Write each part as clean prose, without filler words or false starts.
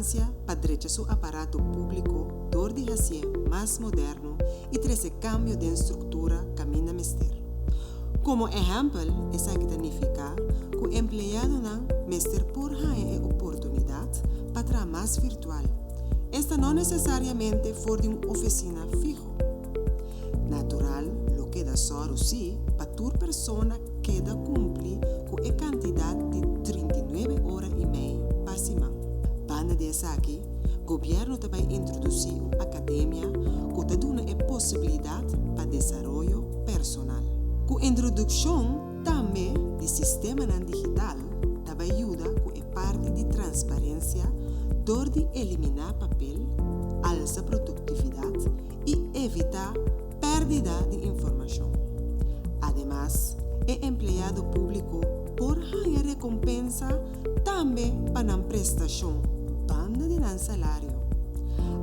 Importansia pa drecha su aparato públiko dor di hasié mas moderno i trese kambio den struktura kaminda mester. Komo ehèmpel esaki ta nifiká ku empleadonan mester por haña e oportunidat pa traha mas virtual, esta no nesesariamente for di un ofisina fiho. Natural lo keda sòru sí pa tur persona keda kumpli ku e kantidat di 39 ora i mei pa siman. Banda di esaki, gobièrnu ta bai introdusí un akademia ku ta duna e posibilidat pa desaroyo personal. Ku introdukshon tambe di sistemanan digital ta bai yuda ku e parti di transparensia dor di eliminá papel, alsa produktividat i evitá pèrdida di informashon. Ademas, e empleado públiko por haña rekompensa tambe pa nan prestashon banda di nan salario.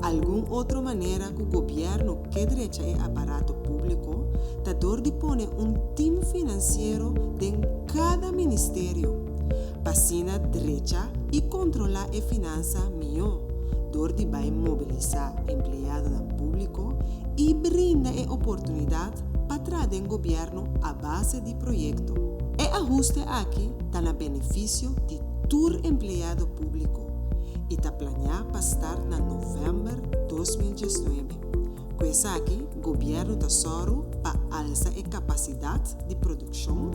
Algun otro manera ku gobièrnu ke drecha e aparato públiko ta dor di pone un tim finansiero den kada ministerio, pa asina drecha i kontrolá e finansa mihó dor di bai mobilisá empleadonan públiko i brinda e oportunidat pa traha den gobièrnu a base di proyekto. E ahuste aki ta na benefisio di tur empleado públiko i ta planeá pa start na novèmber 2019. Ku esaki gobièrnu ta sòru pa alsa e kapasidat di produkshon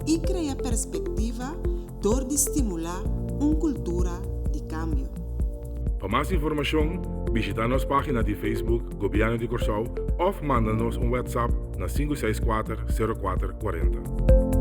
i krea perspektiva dor di stimulá un kultura di kambio. Pa mas informashon, bishitá nos página di Facebook Gobièrnu di Kòrsou òf manda nos un WhatsApp na 564 04 40.